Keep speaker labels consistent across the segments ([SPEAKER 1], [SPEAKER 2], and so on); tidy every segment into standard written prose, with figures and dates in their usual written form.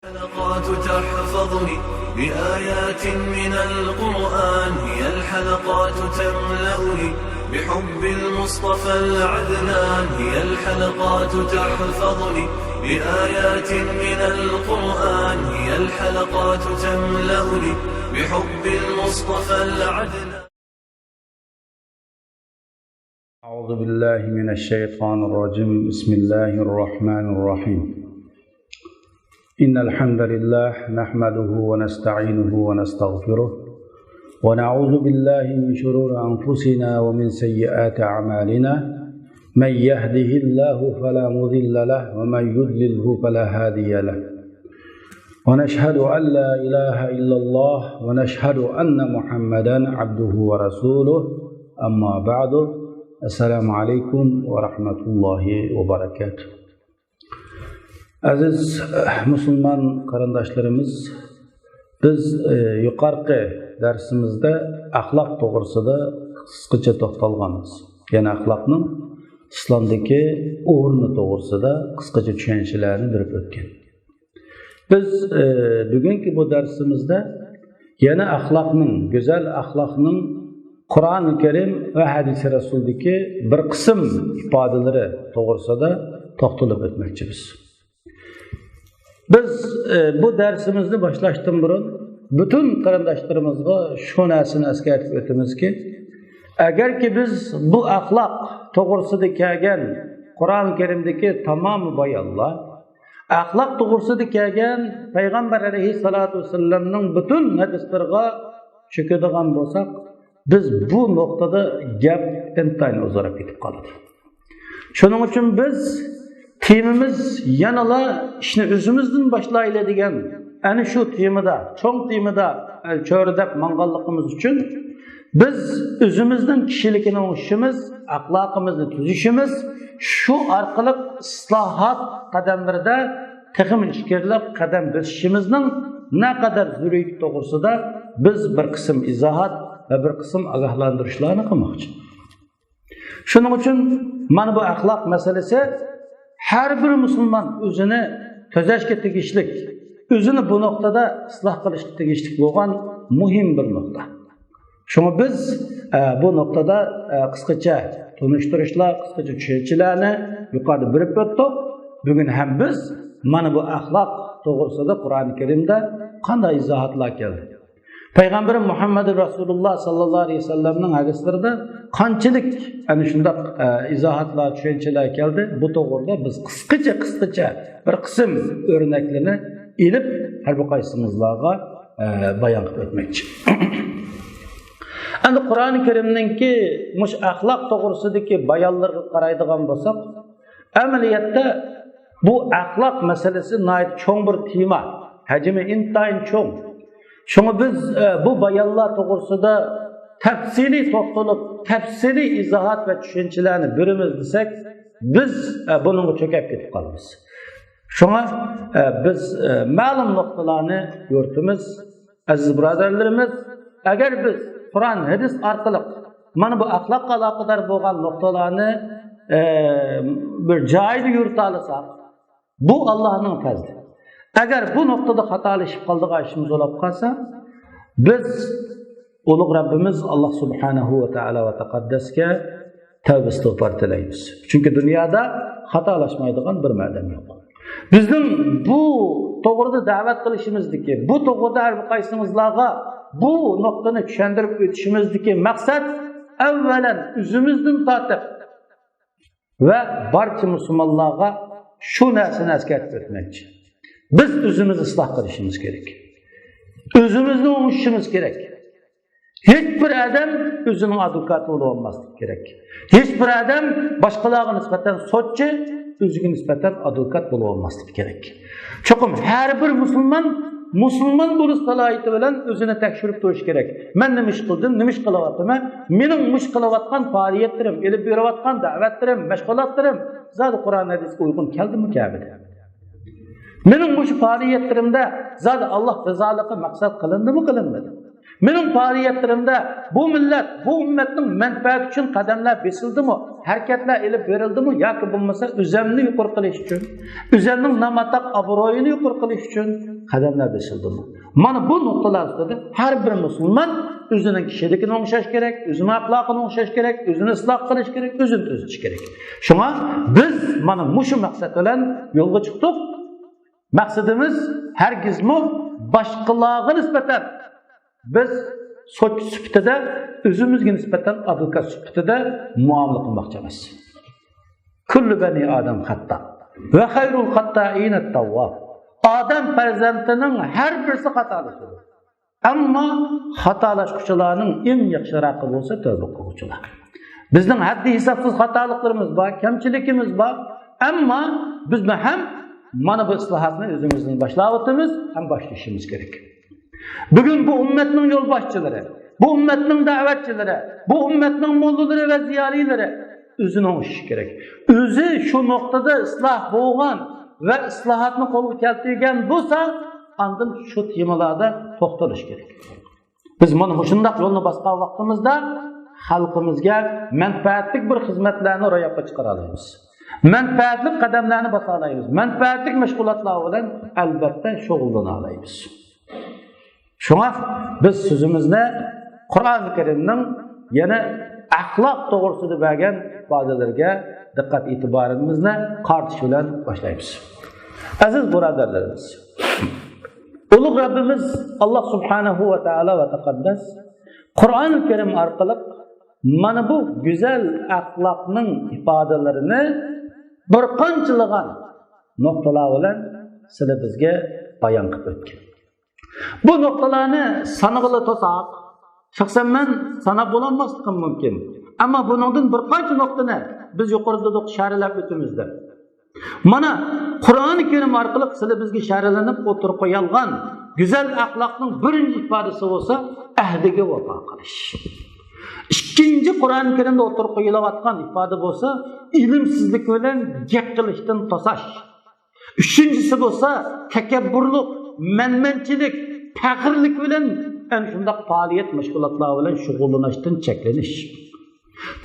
[SPEAKER 1] الحلقات تحفظني بآيات من القرآن، هي الحلقات تملأني بحب المصطفى العدنان، هي الحلقات تحفظني بآيات من القرآن، هي الحلقات تملأني بحب المصطفى العدنان.
[SPEAKER 2] أعوذ بالله من الشيطان الرجيم. بسم الله الرحمن الرحيم. إن الحمد لله نحمده ونستعينه ونستغفره ونعوذ بالله من شرور أنفسنا ومن سيئات أعمالنا، من يهده الله فلا مضل له ومن يضلله فلا هادي له، ونشهد أن لا إله إلا الله ونشهد أن محمدا عبده ورسوله. أما بعد، السلام عليكم ورحمة الله وبركاته. Aziz musulmon qarindoshlarimiz, biz yuqorqi darsimizda axloq to'g'risida qisqacha to'xtalganmiz. Ya'ni axloqning islomdagi o'rni to'g'risida qisqacha tushunchalarni berib o'tgan. Biz bugungi bu darsimizda yana axloqning, go'zal axloqning Qur'oni Karim va hadisi rasuldagi bir qism ifodalari to'g'risida to'xtalib o'tmoqchimiz. Biz bu dersimizni boshlashdan burun bütün qarindoshlarimizga shu narsani eslatib o'tamizki, agarki biz bu axloq to'g'risida kelgan Qur'oni Karimdagi tamom bayonlar, axloq to'g'risida kelgan payg'ambar alayhissalotu vassalamning butun hadislariga cho'kadigan bo'lsak, biz bu nuqtada gap intayin uzarib ketib qoladi. Shuning uchun biz temimiz yanala ishni o'zimizdan boshlayli degan ana shu temada, cho'ng temada cho'ridab manganligimiz uchun biz o'zimizning kishiligini o'ngishimiz, axloqimizni tuzishimiz, shu orqali islohot qadamlarida texim ichkarilab qadam bosishimizning naqadar zaruriyati to'g'risida biz bir qism izohat va bir qism ogohlantirishlarni qilmoqchi. Shuning uchun mana bu axloq masalasi har bir musulmon o'zini tuzashga tegishlik, o'zini bu nuqtada isloh qilishga tegishlik bo'lgan muhim bir nuqta. Shunga biz bu nuqtada qisqacha tunishtirishlar, qisqacha tushunchalarni yuqorida bilib o'tdik. Bugun ham biz mana bu axloq to'g'risida Qur'oni Karimda qanday izohatlar keldi? Payg'ambar Muhammad Rasululloh sallallohu alayhi vasallamning hadislarida qanchalik ana shundoq izohatlar, tushunchalar keldi? Bu to'g'rida biz qisqacha bir qism o'rnaklarni ilib har bir qaysimizlarga bayon qilib o'tmoqchi. Endi Qur'oni Karimninki mush axloq to'g'risidagi bayonlarga qaraydigan bo'lsak, amaliyotda bu axloq masalasi nihoyat cho'ng bir tema, hajmi intayin cho'ng. Shunga biz bu bayonlar to'g'risida tafsiliy to'xtalib, tafsiliy izohat va tushunchalarni beramiz desak, biz buningga cho'kib ketib qolamiz. Shunga biz ma'lum nuqtalarni yuritamiz. Aziz birodarlarimiz, agar biz Qur'on, hadis orqali mana bu axloqqa aloqador bo'lgan nuqtalarni bir joyida yurita olsak, bu Allohning fazli. Agar bu nuqtada xatolashib qoldigan ishimiz bo'lib qolsa, biz ulug' Rabbimiz Alloh subhanahu va taolo va taqaddasga tavba istig'for tilaymiz. Chunki dunyoda xatolashmaydigan bir madam yo'q. Bizning bu to'g'rida da'vat qilishimizdagi, bu to'g'rida har bir qaysimizlarga bu nuqtani tushuntirib o'tishimizdagi maqsad avvalan o'zimizdan tortib va barcha musulmonlarga shu narsani eslatib o'tmoqchi. Biz o'zimizni isloh qilishimiz kerak. O'zimizni o'ngishimiz kerak. Hech bir odam o'zining advokati bo'la olmasligi kerak. Hech bir odam boshqalarga nisbatan sotchi, o'ziga nisbatan advokat bo'la olmasligi kerak. Cho'qim har bir musulmon musulmon bo'lish salohiyati bilan o'zini tekshirib turish kerak. Men nima ish qildim, nima ish qilyapman? Mening mush qilayotgan faoliyatlarim, ilib berayotgan da'vatlarim, mashg'ulotlarim zodi Qur'on hadisga uyg'un keldimi, kelmadi? Mening mush faoliyatlarimda zodi Alloh rizoligi maqsad qilindimi, qilinmadi? Mening faoliyatlarimda bu millat, bu ummatning manfaati uchun qadamlar besildimi, harakatlar ilib berildimi yoki bo'lmasa o'zimni yuqori qilish uchun, o'zimning nom-atoq obro'yini yuqori qilish uchun qadamlar besildimi? Mana bu nuqtalar ustida har bir musulmon o'zining kishiligini o'ngshash kerak, o'zining axloqini o'ngshash kerak, o'zini isloh qilish kerak, o'zini tuzatish kerak. Shunga biz mana mushu maqsad bilan yo'lga chiqdik. Maqsadimiz hargizmi boshqalarga nisbatan biz soch sifatida o'zimizga nisbatan advokat sifatida muomala qilmoqchi emas. Kullu bani odam xato va xayrul xattoin at-tawwab. Odam farzandining har birisi xatolashadi. Ammo xatolashquchilarning eng yaxshirog'i bo'lsa tavba qiluvchilar. Bizning haddi hisobsiz xatoliklarimiz bor, kamchiligimiz bor, ammo bizni ham mana bu islohotni o'zimizning boshlayotimiz ham boshlashimiz kerak. Bugun bu ummatning yo'lboshchilari, bu ummatning da'vatchilari, bu ummatning mollalari va ziyolilari o'zini o'shishi kerak. O'zi shu nuqtada isloh bo'lgan va islohotni qo'lga keltirgan bo'lsa, andin shu temalarda to'xtalish kerak. Biz mana shundoq yo'lni bosgan vaqtimizda xalqimizga manfaatli bir xizmatlarni ro'yobga chiqara olamiz. Manfaatli qadamlarni bosa olamiz. Manfaatli mashg'ulotlar bilan albatta shug'ullana olamiz. Shunga biz so'zimizni Qur'oni Karimning yana axloq to'g'risida bergan ifodalarga diqqat e'tiborimizni qartish bilan boshlaymiz. Aziz birodarlarimiz, ulug' Rabbimiz Alloh subhanahu va taolo va taqaddas Qur'oni Karim orqali mana bu go'zal axloqning ifodalarini bir qanchalagan nuqtalar bilan sizlar bizga bayon qilib o'tgan. Bu nuqtalarni sanag'ili to'saq, shaxsan men sanab bo'lolmasligim mumkin. Ammo buningdan bir qancha nuqtani biz yuqorida sharhlab o'timiz. Mana Qur'oni Karim orqali sizlar bizga sharhlanib o'tirib qo'yilgan go'zal axloqning birinchi ifodasi bo'lsa ahdiga vafo qilish. Ikkinchi Qur'oni Karimda o'tirib qo'yilayotgan ifoda bo'lsa ilmsizlik bilan gap qilishdan to'sash. Uchinchisi bo'lsa takabburlik, manmanchilik, faxrlik bilan ana shundoq faoliyat mashg'ulotlar bilan shug'ullanishdan cheklanish.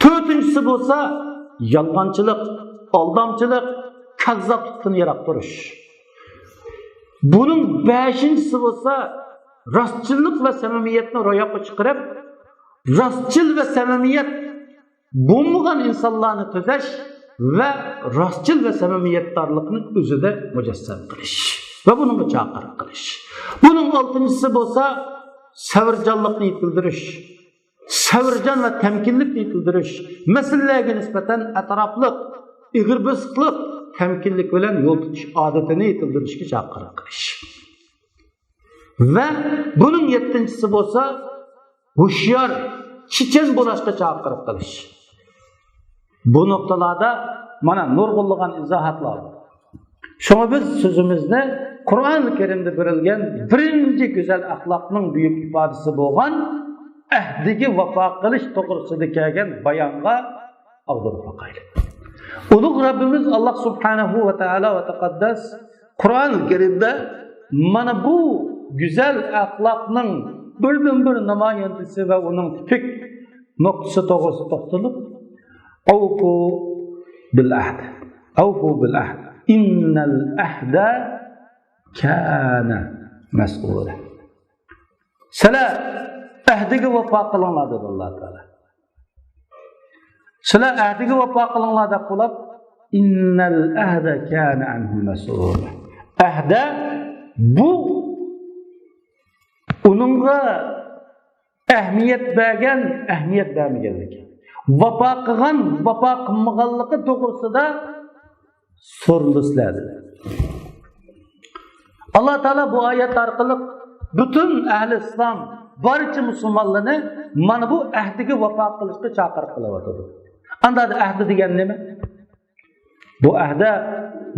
[SPEAKER 2] To'rtinchisi bo'lsa yolg'onchilik, aldamchilik, kazzoblikdan yiroq turish. Buning beshinchisi bo'lsa rostchillik va samimiyatni ro'yobga chiqarib, rostchil va samimiyat bo'lmagan insonlarni tuzash va rostchil va samimiyatdorlikni o'zida mujassam qilish va buningga chaqiriq qilish. Buning oltinchisi bo'lsa savrjonlikni yetildirish, savrjon va tamkinlikni yetildirish, masalalarga nisbatan atrofliq, ig'ir bosiqlik, tamkinlik bilan yo'l tutish odatini yetildirishga chaqiriq qilish. Va buning yettinchisi bo'lsa hushyor, chichen bo'lishga chaqiriq qilish. Bu nuqtalarda mana nurg'unlagan izohatlar. Shunga biz so'zimizni Qur'oni Karimda berilgan birinchi go'zal axloqning buyuk ifodasi bo'lgan ahdiga vafo qilish to'g'risida kelgan bayonga ag'dirib boqaylik. Ulug' Rabbimiz Alloh subhanahu va taolo va taqaddas Qur'oni Karimda mana bu go'zal axloqning birdan bir namoyandasi va uning tipik nuqtasi to'g'risida to'xtalib, avfu bil ahd, avfu bil ahd, innal ahda kana mas'ula. Sizlar ahdiga vafo qilinglar dedi Alloh taolo. Sizlar ahdiga vafo qilinglar deb qilib, innal ahda kana anhu mas'ula. Ahda bu uningga ahamiyat bergan, ahamiyat bermaganligi, vafo qilgan, vafo qilmaganligi to'g'risida so'rilsizlar dedi. Alloh taolo bu oyat orqali butun ahli islom barcha musulmonlarni mana bu ahdiga vafo qilishga chaqiriq qilyotidi. Anda ahdi degan nima? Bu ahda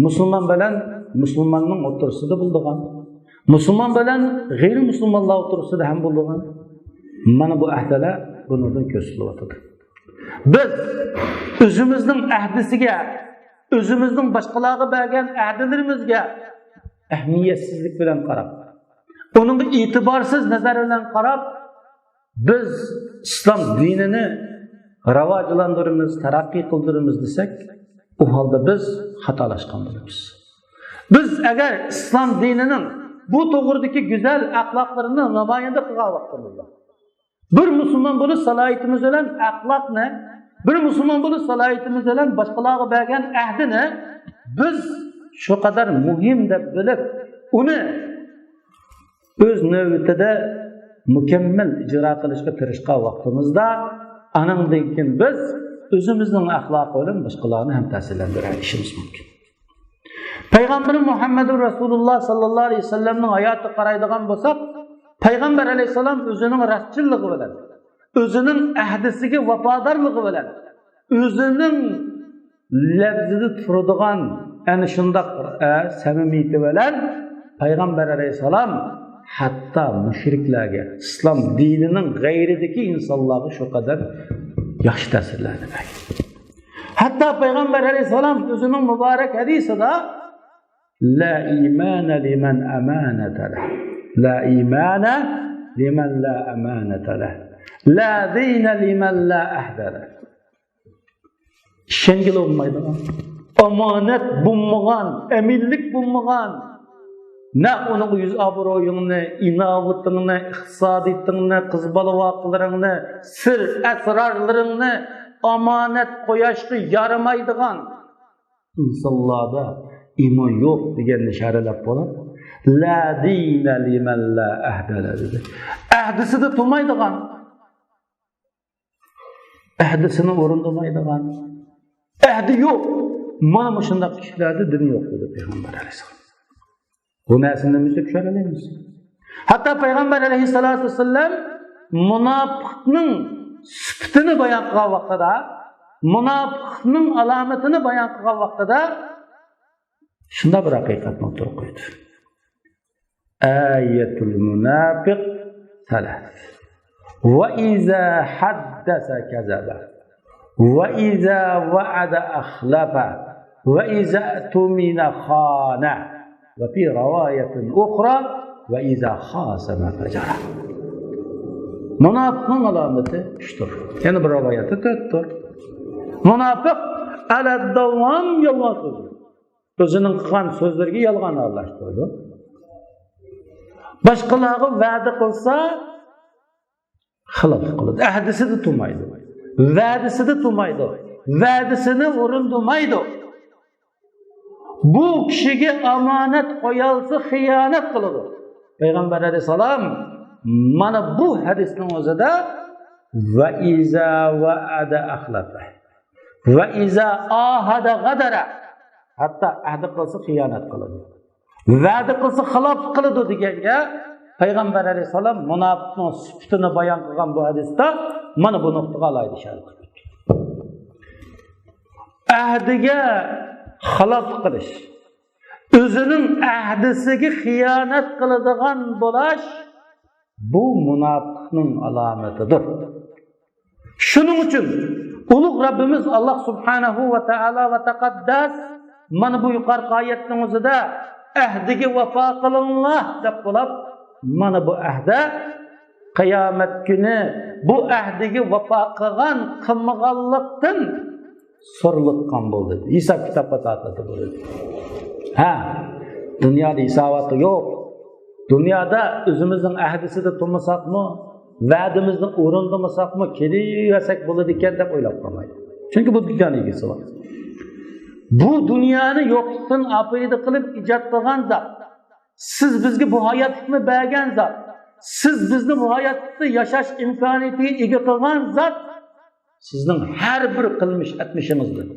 [SPEAKER 2] musulmon bilan musulmonning o'rtasida bo'ldigan, musulmon bilan g'ayri musulmonlar o'rtasida ham bo'ldigan. Mana bu ahdalar bundan ko'rsatilyotidi. Biz o'zimizning ahdisiga, o'zimizning boshqalarga bergan ahdilarimizga ahamiyatsizlik bilan qarab, uningga e'tiborsiz nazar bilan qarab, Biz İslam dinini rivojlantiramiz, taraqqiy qildiramiz desak, u holda biz xatolashgan bo'lamiz. Biz agar İslam dinining bu to'g'ridagi go'zal axloqlarini namoyanda qilgan vaqtimizda bir musulmon bo'lish salohiyatimiz bilan axloqni, bir musulmon bo'lish salohiyatimiz bilan boshqalarga bergan ahdini biz shu qadar muhim deb bilib, uni o'z navbatida mukammal ijro qilishga tirishgan vaqtimizda, anandan keyin biz o'zimizning axloqi bilan boshqalarni ham ta'sirlantira olishimiz mumkin. Payg'ambarimiz Muhammadur Rasululloh sallallohu alayhi vasallamning hayotiga qaraydigan bo'lsak, Payg'ambar alayhissalom o'zining rostchilligi bilan, o'zining ahdisiga vafodorligi bilan, o'zining lafzida turadigan ana shundoq samimiyati bilan Payg'ambar alayhissalom hatto mushriklarga, islom dinining g'ayridagi insonlarga shu qadar yaxshi ta'sirlarni bergan. Hatto Payg'ambar alayhissalom o'zining muborak hadisida la iymana liman amanata lah, la iymana liman la amanata lah, la dina liman la ahda lah. Ishongili bo'lmaydigan, omonat bo'lmagan, aminlik bo'lmagan, na uning yuz obro'yingni, inovatingni, iqtisodiyatingni, qiz bola voqelaringni, sir asrorlaringni omonat qo'yashga yaramaydigan insonlarda iymon yo'q degan ishoralab bo'ladi. La dina liman la ahda la dedi. Ahdisida turmaydigan, ahdisini o'rindamaydigan, ahdi yo'q. Mana shunday kishilarda din yo'q dedi Payg'ambar alayhissalom. Bu narsani biz tushunamiz. Hatto Payg'ambar alayhissalatu vassalam munofiqning sifatini bayon qilgan vaqtida, munofiqning alomatini bayon qilgan vaqtida shunda bir haqiqatni o'tirib qo'ydi. Ayatul munafiq salat. Va iza haddasa kazaba. Va iza va'ada akhlafa. Va iza tumina khana. Va fi rivoyatin ukhra va iza khasama fajara. Munofiqning alomati uchdir. Yana bir rivoyatda to'rtdir. Munofiq ala davom yolg'on so'zlaydi. O'zining qilgan so'zlariga yolg'on aralashtiradi. Boshqalarga va'da qilsa xilof qiladi. Ahdisida turmaydi. Va'dasida turmaydi. Va'dasini o'rindirmaydi. Bu kishiga omonat qo'yalsa xiyonat qiladi. Payg'ambar alayhissalom mana bu hadisning o'zida va iza va'ada akhlafa va iza ahada g'adara, hatto ahd qilsa xiyonat qiladi, va'da qilsa xilof qiladi deganga Payg'ambar alayhissalom munofiqning sifatini bayon qilgan bu hadisda mana bu nuqtaga alohida ishorat qildi. Ahdiga xilof qilish, o'zining ahdisiga xiyonat qiladigan bo'lash bu munofiqning alomatidir. Shuning uchun ulug' Rabbimiz Alloh subhanahu va taolo va taqaddas mana bu yuqorqi oyatning o'zida ahdiga vafo qilinglar deb bo'lib, mana bu ahda qiyomat kuni bu ahdiga vafo qilgan qilmaganlikdan so'rilgan bo'ldi. Hisob kitobga tortildi bo'ldi. Ha, dunyoda hisoboti yo'q. Dunyoda o'zimizning ahdisida turmasakmi, va'damizni o'rindamasakmi, kelaversak bo'ladi ekan deb o'ylab qolmaydi. Chunki bu dunyoni egasi bor. Bu dunyoni yo'qlikdan apayda qilib ijod qilgan zot, siz bizga bu hayotni bergan zot, siz bizni bu hayotda yashash imkoniyatiga ega qilgan zot, sizning har bir qilmish etmishingizdan,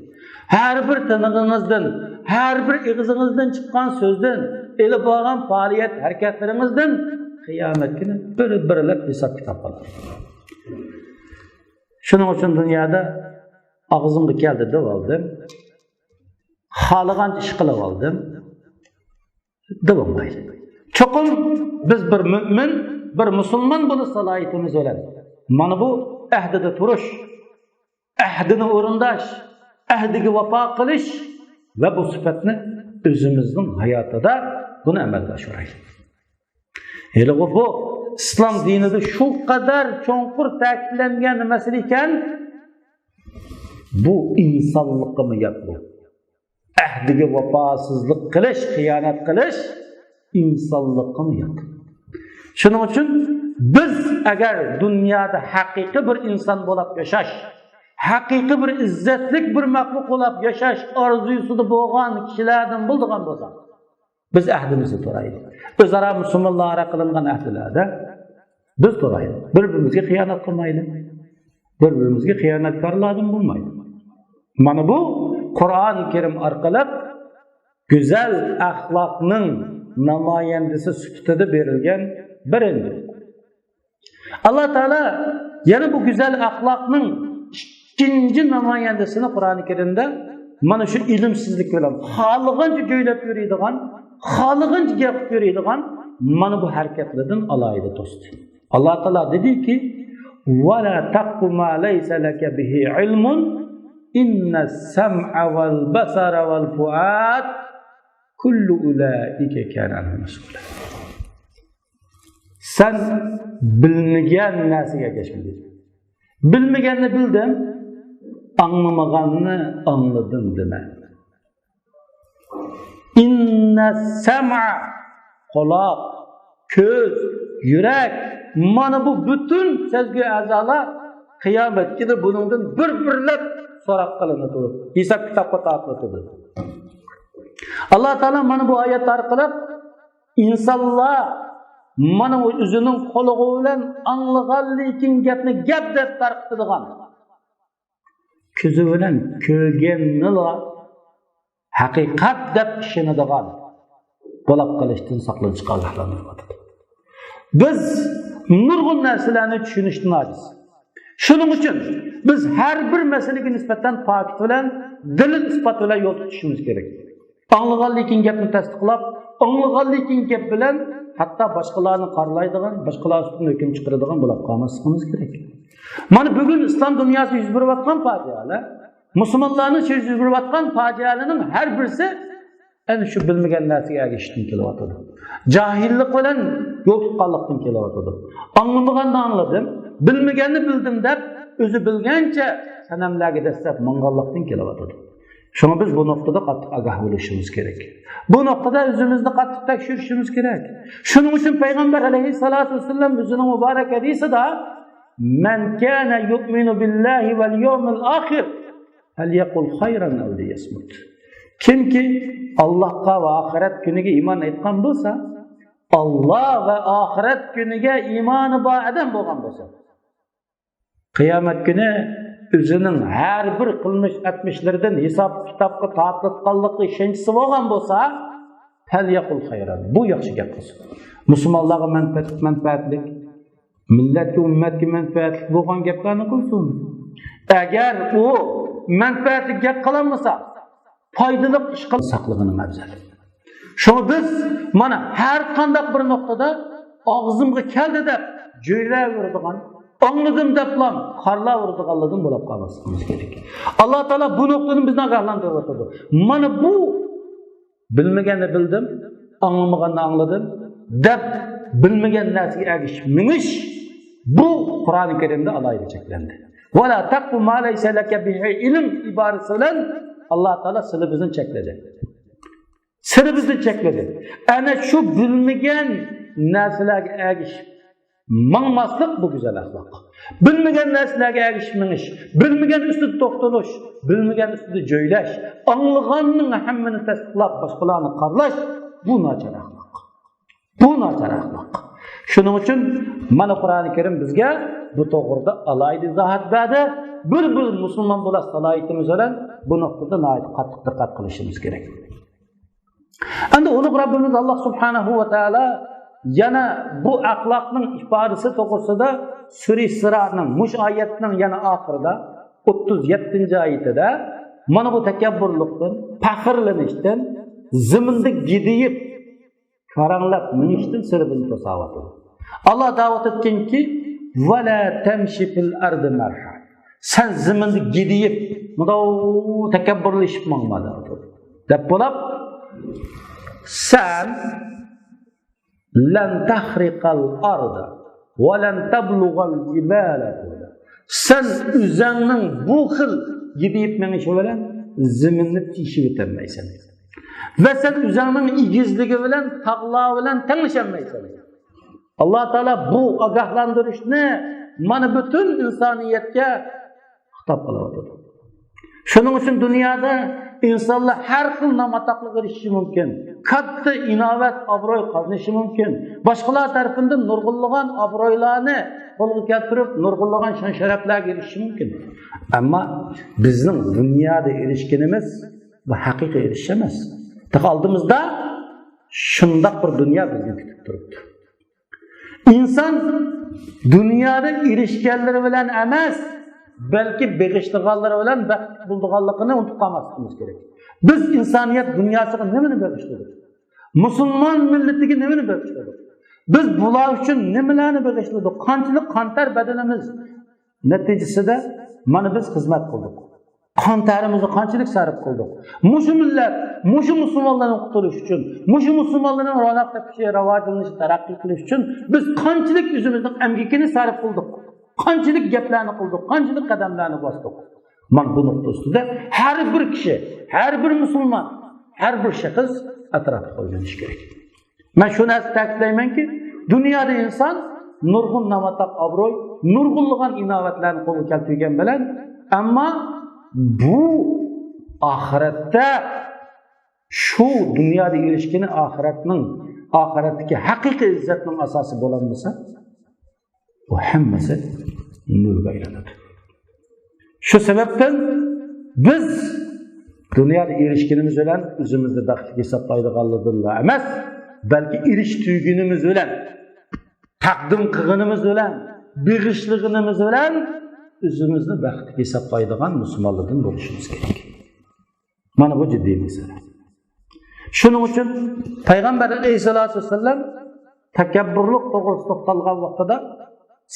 [SPEAKER 2] har bir tinig'ingizdan, har bir ig'zingizdan chiqqan so'zdan, elib borgan faoliyat harakatlaringizdan qiyomat kuni bir birlab hisob kitob qiladi. Shuning uchun dunyoda og'zimga keldi deb oldim, xohlagancha ish qilib oldim deb olmaydi. Cho'qim biz bir mo'min, bir musulmon bo'lish salohiyatimiz bilan mana bu ahdida turish, ahdini o'rindash, ahdiga vafo qilish va bu sifatni o'zimizning hayotida buni amalga oshiraylik. Hali bu islom dinida shu qadar cho'nqur ta'kidlangan masala ekan, bu insonlikqa yot bu. Ahdiga vafosizlik qilish, xiyonat qilish insonlikqa yot. Shuning uchun biz agar dunyoda haqiqiy bir inson bo'lib yashash, haqiqiy bir izzatlik bir maxluq bo'lib yashash orzusida bo'lgan kishilardan bo'lgan bo'lsak, biz ahdimizni turaylik. O'zaro musulmonlarga qilingan ahdilarda biz turaylik. Bir-birimizga xiyonat qilmaylik. Bir-birimizga xiyonatkorlardan bo'lmaydi. Mana bu Qur'oni Karim orqali go'zal axloqning namoyandasi sifatida berilgan birinchi. Alloh taolo yana bu go'zal axloqning ikkinchi namoyandasini Qur'oni Karimda mana shu ilmsizlik bilan xohlagancha joylab yuradigan, xohlagancha gap yuradigan mana bu harakatlardan alohida to'sdi. Alloh taolo dediki: "Va la taqfu ma laysa laka bihi ilmun inna as-sam'a wal basara wal fuad kullu ulaika kana anhu mas'ula." Sen bilmagan narsaga ergashma. Bilmaganni bildim, anlamaganni anladım deme. Inna sam'a, quloq, ko'z, yurak, mana bu butun sezgi a'zolar qiyomat kuni buningdan bir birlab so'roq qilinadi, hisob kitobga tortiladi. Alloh taolo mana bu oyat orqali insonlar mana bu o'zining qo'lig'i bilan anglagan lekin gapni gap deb tarqitadigan, ko'zi bilan ko'rganni haqiqat deb ishonadigan bo'lib qolishdan saqlanishga ogohlantiryapti. Biz nurg'un narsalarni tushunishdan ojiz. Shuning uchun biz har bir masalaga nisbatan pokit bilan, dalil isbot bilan yo'l tutishimiz kerak. Anglagan lekin gapni tasdiqlab, anglagan lekin gap bilan hatto boshqalarni qoralaydigan, boshqalar ustidan hukm chiqaradigan bo'lib qolmasligimiz kerak. Mana bugun islom dunyosi yuz berayotgan fojialar, musulmonlarni yuz berayotgan fojialarning har birisi ana shu bilmagan narsaga ergashishdan kelyotidi. Johillik bilan yo'l tutganlikdan kelyotidi. Anglamaganni angladim, bilmaganni bildim deb o'zi bilgancha sanamlarga dastlab manganlikdan kelyotidi. Shunga biz bu nuqtada qattiq ogoh bo'lishimiz kerak. Bu nuqtada o'zimizni qattiq tekshirishimiz kerak. Shuning uchun payg'ambar alayhissalatu vassalam o'zining muborak hadisida: "Man kana yu'minu billahi val yawmil akhir falyaqul khayran aw liyasmut." Kimki Allohga va oxirat kuniga iymon etgan bo'lsa, Alloh va oxirat kuniga iymoni bor odam bo'lgan bo'lsa, qiyomat kuni o'zining har bir qilmish etmishlaridan hisob kitobga tortitganligi ishonchisi bo'lgan bo'lsa, falyaqul khayran. Bu yaxshi gap qilsin. Musulmonlarga manfaatlik, millatga, ummatga manfaatli bo'lgan gaplarni qilsin. Agar u manfaatli gap qilolmasa, foydali ish qil saqlig'ini afzal. Shuni biz mana har qanday bir nuqtada og'zimga keldi deb jo'ylayveradigan, angladim deblam qorlaveradiganlardan bo'lib qolmasligimiz kerak. Alloh taolo bu nuqtani bizni ogohlantiryotidi. Mana bu bilmaganni bildim, anglamaganni angladim deb bilmagan narsaga ergishib minish bu Qur'oni Karimda alohida cheklandi. Va la taqfu ma laysa laka bihi ilm iborasi bilan Alloh taolo sili bizni chekladi. Siri bizni chekladi. Ana shu bilmagan narsalarga ergishib mangmaslik bu go'zal axloq. Bilmagan narsalarga ergishib minish, bilmagan ustida to'xtalish, bilmagan ustida joylash, anglaganning hammani tasdiqlab boshqalarni qorlash bu nachar axloq. Bu nachar axloq. Shuning uchun mana Qur'oni Karim bizga bu to'g'rida alohida izohat berdi. Bir bir musulmon bo'la salohiyatimiz bilan bu nuqtada nihoyat qattiq diqqat qilishimiz kerak. Endi ulug' Rabbimiz Alloh subhanahu va taolo yana bu axloqning ifodasi to'g'risida Sura Isroning mush oyatning yana oxirida 37 oyatida mana bu takabburlikdan, faxrlanishdan, ziminda gidiyib karanglab minishdan siri bizni to'sayotdi. Alloh da'vat etganki: "Va la tamshi fil ardi marha." Sen ziminda gidiyib, mundoq takabburlashib mangma deb bo'lib, sen Lan tahriqal arda va lan tablug'al jibala tula. Sen o'zingning bu xil gidip menishi bilan zaminni teshib o'tolmaysan. Va sen o'zingning egizligi bilan tog'lar bilan tenglasholmaysan. Alloh taolo bu ogohlantirishni mana butun insoniyatga xitob qilyapti. Shuning uchun dunyoda insonlar har xil nom atoqliga erishishi mumkin, katta inovat obro'y qozonishi mumkin, boshqalar tarafidan nurg'unlagan obro'ylarni qo'lga keltirib nurg'unlagan shon sharaflarga erishishi mumkin. Ammo bizning dunyoda erishganimiz bu haqiqiy erishish emas. Oldimizda shundoq bir dunyo bizni kutib turibdi. İnson dunyoda erishganlari bilan emas, balki beg'ishlaganlari bilan baxt bo'lganligini unutib qolmasligimiz kerak. Biz insoniyat dunyosiga nimani bag'ishladik? Musulmon millatiga nimani bag'ishladik? Biz bular uchun nimalarni bag'ishladik? Qanchalik qontar badanimiz natijasida mana biz xizmat qildik. Qon tarimizni qanchalik sarf qildik? Mushu millat, mushu musulmonlarni qutulish uchun, mushu musulmonlarning ro'naq topishi, rivojlanishi, taraqqiy qilish uchun biz qanchalik o'zimizning emgakini sarf qildik? Qanchalik gaplarni qildik, qanchalik qadamlarni bosdik? Mana bu nuqta ustida har bir kishi, har bir musulmon, har bir shaxs atrofga o'ylanishi kerak. Men shu narsani ta'kidlaymanki, dunyoda inson nurg'un nom-atoq, obro'y, nurg'unlagan inovatlarni qo'lga keltirgan bilan, ammo bu oxiratda shu dunyoda erishgani oxiratning, oxiratdagi haqiqiy izzatning asosi bo'lolmasa, bu hammasi nurga aylanadi. Shu sababdan biz dunyoda erishganimiz bilan o'zimizni baxtli hisoblaydiganlardan emas, balki erishtirganimiz bilan, taqdim qilganimiz bilan, beg'ishlig'imiz bilan o'zimizni baxtli hisoblaydigan musulmonlardan bo'lishimiz kerak. Mana bu jiddiy masala. Shuning uchun payg'ambar alayhisalotu vassalam takabburlik to'g'risida to'xtalgan vaqtida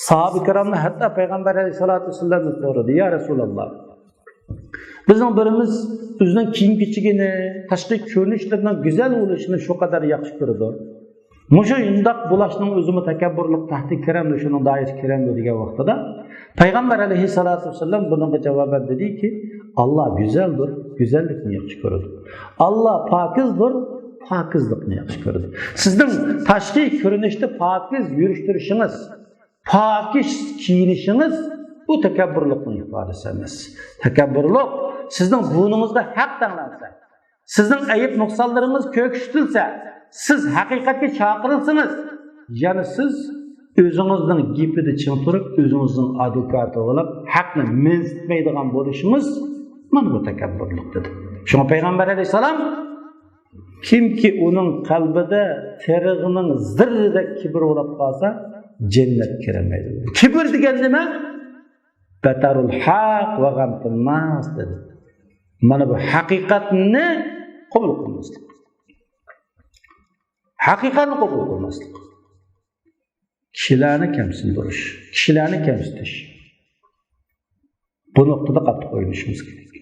[SPEAKER 2] sahoba ikromni, hatto payg'ambar alayhisalotu vassalamni so'radi: "Ya Rasululloh, bizning birimiz o'zining kiyim kechigini, tashqi ko'rinishlarining go'zal bo'lishini shu qadar yaxshi ko'radi. Mushu indoq bo'lishning o'zimi takabburlik tahti kiramdi, shuning doirasi kiramdi" degan vaqtida payg'ambar alayhisalotu vassalam bunga javoban dediki: "Alloh go'zaldir, go'zallikni yaxshi ko'radi. Alloh pokizdir, pokizlikni yaxshi ko'radi. Sizning tashqi ko'rinishda pokiz yurishtirishingiz, pokiz kiyinishingiz bu takabburlikning ifodasi emas. Takabburlik sizning burningizga haq tanglansa, sizning ayib nuqsonlaringiz ko'kshitilsa, siz haqiqatga chaqirilsangiz, ya'ni siz o'zingizning gapida ching turib, o'zingizning advokati bo'lib, haqni mensitmaydigan bo'lishingiz mana bu takabburlik" dedi. Shunga payg'ambar alayhissalom kimki uning qalbida terig'ining zirridek kibr bo'lib qolsa, jannat kirolmaydi. Kibr degan nima? Batarul haq va g'amtun nas dedi. Mana bu haqiqatni qabul qilmaslik. Haqiqatni qabul qilmaslik. Kishilarni kamsindirish, kishilarni kamsitish. Bu nuqtada qattiq o'ylanishimiz kerak.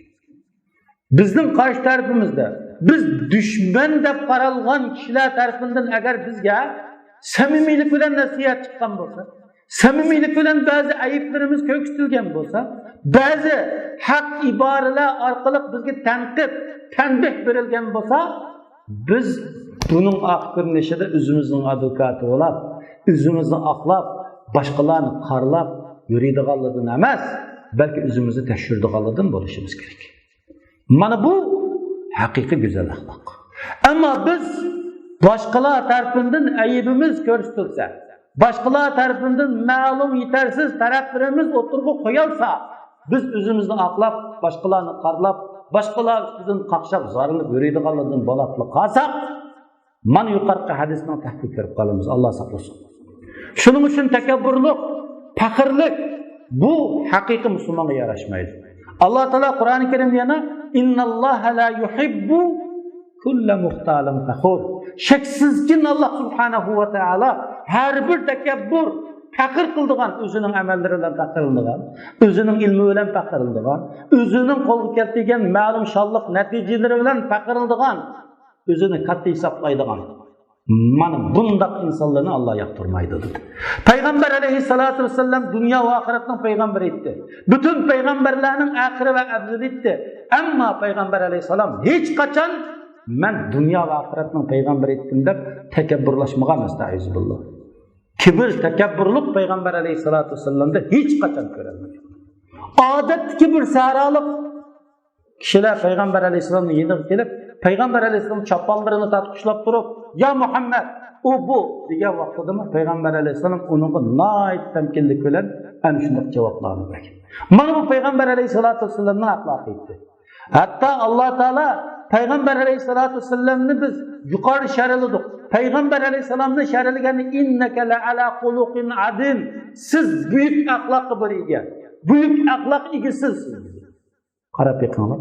[SPEAKER 2] Bizning qarshi tarafimizda biz dushman deb qaralgan kishilar tarafidan agar bizga samimiylik bilan nasihat chiqqan bo'lsa, samimiylik bilan ba'zi ayblarimiz ko'rsatilgan bo'lsa, ba'zi haq iboralar orqali bizga tanqid, tanbih berilgan bo'lsa, biz buning oq ko'rinishida o'zimizning advokati bo'lib, o'zimizni oqlab, boshqalarni qorlab yuradiganlardan emas, balki o'zimizni tekshiradiganlardan bo'lishimiz kerak. Mana bu haqiqiy go'zal axloq. Ammo biz boshqalar tarafidan aybimiz ko'rsatilsa, boshqalar tarafidan ma'lum yetarsiz taraflarimiz o'tirg'i qo'yilsa, biz o'zimizni oqlab, boshqalarni qorlab, boshqalar ustidan qaqshab, zorinib yuradiganlardan bo'lib qolsak, mana yuqorqi hadisning tahtiga kirib qolamiz. Alloh saqlasin. Shuning uchun takabburlik, faxrlik bu haqiqiy musulmonga yarashmaydi. Alloh taolo Qur'oni Karimda yana innalloha la yuhibbu kulla muxtalin faxur. Shaksizki Alloh subhanahu va taolo har bir takabbur, faxr qildigan, o'zining amallari bilan faxr qildigan, o'zining ilmi bilan faxr qildigan, o'zining qo'lga keltirgan ma'lum shonliq natijalari bilan faxr qildigan, o'zini katta hisoblaydigan Mana bundaq insanlarni Allah yoqtirmaydi dedi. Payg'ambar aleyhissalatu vesselam dünya va oxiratning payg'ambari edi. Bütün payg'ambarlarning oxiri va afzali edi. Ammo payg'ambar aleyhissalom hech qachon men dunyo va oxiratning payg'ambari edim deb takabburlashmagan, estaizu. Kibr, takabburlik payg'ambar aleyhissalatu vesselamda hech qachon ko'rilmagan. Odatdagi bir sarolik kishilar payg'ambar alayhissalomni yeniga kelib, payg'ambar alayhissalom choponlarini tortqishlab turib, "Ya Muhammad, u bu" degan vaqtidami payg'ambar alayhissalom uningga nihoyat tamkinlik bilan ana shunday javoblarni bergan. Mana bu payg'ambar alayhissalatu vassalamning axloqi edi. Hatto Alloh taolo payg'ambar alayhissalatu vassalamni biz yuqori sharaladik. Payg'ambar alayhissalomni sharalagani innaka la ala xuluqin azim. Siz buyuk axloqqa bir ega. Buyuk axloq egasiz. Qarab beqinglar.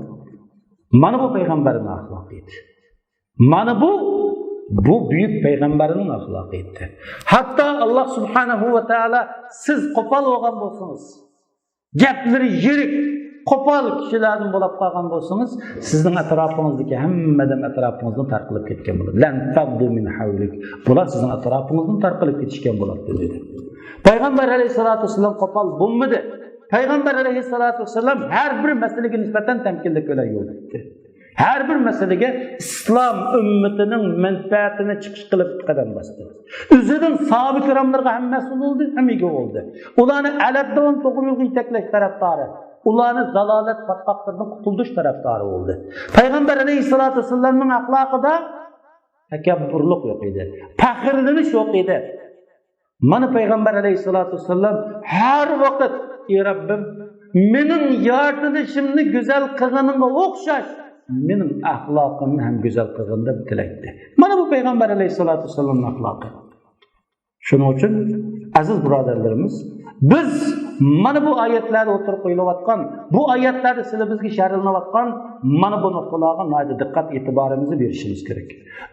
[SPEAKER 2] Mana bu payg'ambarning axloqi edi. Mana bu buyuk payg'ambarning axloqi edi. Hatto Alloh subhanahu va taolo siz qo'pol bo'lgan bo'lsangiz, gaplari yirik, qo'pol kishilardan bo'lib qolgan bo'lsangiz, sizning atrofingizdagi hammadan atrofingizdan tarqalib ketgan bo'ladi. Lan faddu min havlik. Bular sizning atrofingizdan tarqalib ketishgan bo'ladi dedi. Payg'ambar alayhisolatu vassalam qo'pol bo'lmadi. Payg'ambar alayhisolatu vassalam har bir masalaga nisbatan tamkinlik bilan yo'l tutdi. Har bir masalaga islom ummatining manfaatini chiqish qilib qadam bosdi. O'zidan sahoba ikromlarga ham mas'ul bo'ldi, ham ega bo'ldi. Ularni alabdan to'g'ri yo'lga yetaklash tarafdori, ularni zalolat botqoqlaridan qutuldirish tarafdori bo'ldi. Payg'ambar alayhisolatu vassalamning axloqida takabburlik yo'q edi, faxrlanish yo'q edi. Mana payg'ambar alayhisolatu vassalam har vaqt "Ey Rabbim, mening yaratilishimni go'zal qilganingga o'xshash mening axloqimni ham go'zal qilgin" deb tilaydi. Mana bu payg'ambar alayhisolatu vassalamning axloqi. Shuning uchun aziz birodarlarimiz, biz mana bu oyatlarda o'tirib qo'yilayotgan, bu oyatlarda sizlar bizga sharlanayotgan mana bu nuqtalarga nihoyatda diqqat e'tiborimizni berishimiz kerak.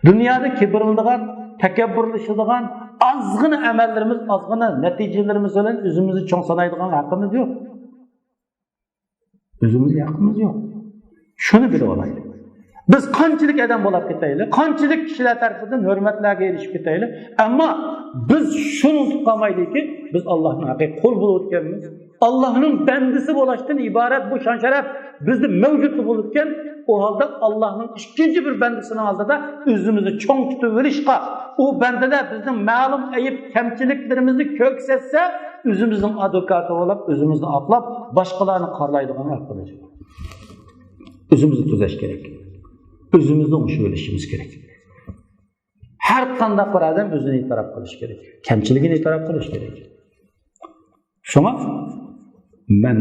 [SPEAKER 2] Dunyoda kibrlanadigan, takabburlashadigan ozgina amallarimiz, ozgina natijalarimiz bilan o'zimizni cho'ng sanaydigan haqqimiz yo'q. O'zimizga haqqimiz yo'q. Shuni bilib olaylik. Biz qanchalik odam bo'lib ketaylik, qanchalik kishilar tarafidan hurmatlarga erishib ketaylik, ammo biz shuni unutib qolmaylikki, biz Allohning haqiqiy qo'l bo'lib o'tganmiz. Allohning bandisi bo'lishdan iborat bu shon sharaf bizni mavjud bo'lib o'tgan. U holda Allohning ikkinchi bir bandisining oldida o'zimizni cho'ng tutib olishga, u bandalar bizning ma'lum ayib kamchiliklarimizni ko'rsatsa, o'zimizning advokati bo'lib, o'zimizni oqlab, boshqalarni qorlaydigan haqqimiz yo'q. O'zimizni tuzash kerak. O'zimizni o'ngishib olishimiz kerak. Har qanday bir odam o'zini e'tirof qilish kerak. Kamchiligini e'tirof qilish kerak. Shunga man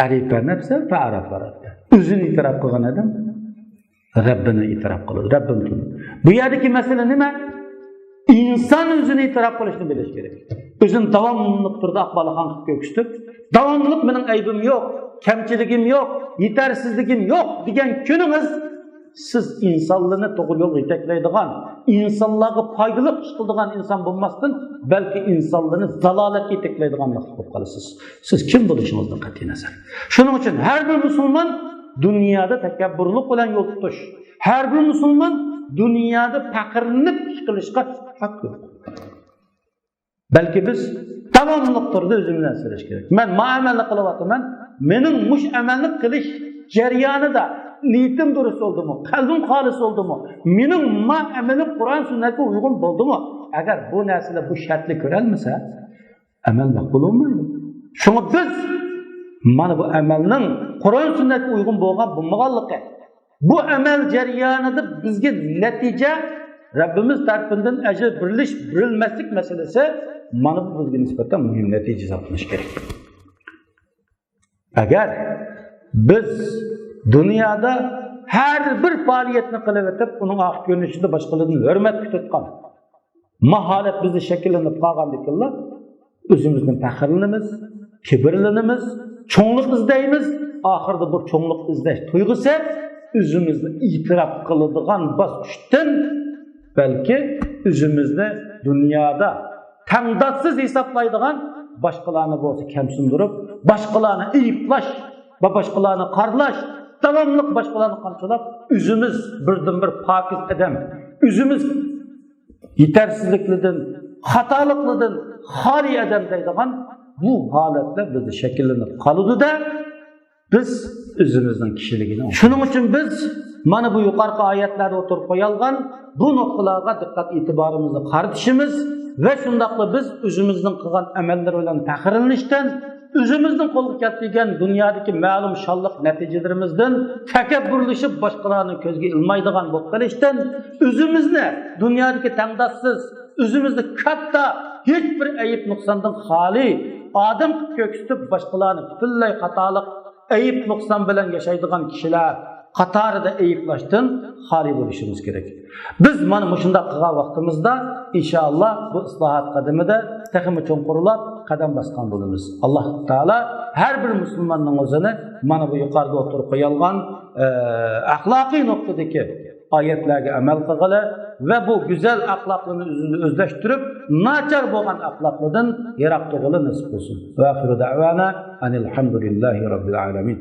[SPEAKER 2] arifa nafsa fa arafa rabba. O'zini e'tirof qilgan odam Rabbini e'tirof qiladi. Rabbim taniydi. Bu yerdagi masala nima? Inson o'zini e'tirof qilishni bilish kerak. O'zini davomli turda aqbalaxon qilib ko'rsatib, davomli mening aybim yo'q, kamchiligim yo'q, yetarsizligim yo'q degan kuningiz siz insonlarni to'g'ri yo'lga yetaklaydigan, insonlarga foydali ish qiladigan inson bo'lmasdan, balki insonlarni zalolatga yetaklaydigan maxluq bo'lib qolasiz. Siz kim bo'lishingizdan qat'iy nazar. Shuning uchun har bir musulmon dunyoda takabburlik bilan yo'l tutish, har bir musulmon dunyoda faqirlanib ish qilishga haq yo'q. Balki biz davomli turda o'zimizni asrash kerak. Men ma amalni qilyapman, mening mush amalni qilish jarayonida niyatim durust bo'ldimi, qalbim xolis bo'ldimi, mening ma amalim Qur'on sunnatga uyg'un bo'ldimi? Agar bu narsalar bu shartli ko'ralmasa, amal maqbul bo'lmaydi. Shunga biz mana bu amalning Qur'on sunnatga uyg'un bo'lgan bo'lmaganligi, bu amal jarayonida bizga natija Rabbimiz tarafidan ajr berilish berilmaslik masalasi mana bu bizga nisbatan muhim natija hisoblanishi kerak. Agar biz dunyoda har bir faoliyatni qilib o'tib, uning oq ko'rinishida boshqalardan hurmat kutayotgan maholat bizni shakllanib qolgan ekanlar, o'zimizni faxrlanamiz, kibrlanamiz, cho'nglik izlaymiz. Oxirida bu cho'nglik izlash tuyg'usi o'zimizni e'tirof qiladigan bosqichdan, balki o'zimizni dunyoda tangdotsiz hisoblaydigan, boshqalarni bo'lsa kamsindirib, boshqalarni ayiblash va boshqalarni qorlash, davomli boshqalarni qamchilab, o'zimiz birdan bir pokiz odam, o'zimiz Yetersizliklerden, xatoliklardan xoli odam deydigan bu holatlar bizda shakllanib qoladi da biz o'zimizning kishiligini. Shuning uchun biz mana bu yuqorqi oyatlarda o'tirib qo'yilgan bu nuqtalarga diqqat e'tiborimizni qaratishimiz va shundoqla biz o'zimizning qilgan amallar bilan faxrlanishdan, o'zimizning qo'lga keltirgan dunyodagi ma'lum shonliq natijalarimizdan takabburlashib boshqalarni ko'zga ilmaydigan bo'lib qolishdan, o'zimizni dunyodagi tangdoshsiz, o'zimizni katta hech bir ayib nuqsondan xoli odam qilib ko'ksitib boshqalarni butunlay xatolik ayib nuqson bilan yashaydigan kishilar qatorida ayiblashdan xoli bo'lishimiz kerak. Biz mana shundoq qilgan vaqtimizda inshaalloh bu islohot qadamida texmi cho'nqurlab qadam bosgan bo'lamiz. Alloh taolo har bir musulmonning o'zini mana bu yuqorida o'tirib qo'yilgan axloqiy nuqtadagi oyatlarga amal qilg'ili va bu go'zal axloqlarni o'zini o'zlashtirib, nachar bo'lgan axloqlardan yiroq turg'ili nasib qilsin. Va axiru da'vana anil hamdulillahi robbil alamin.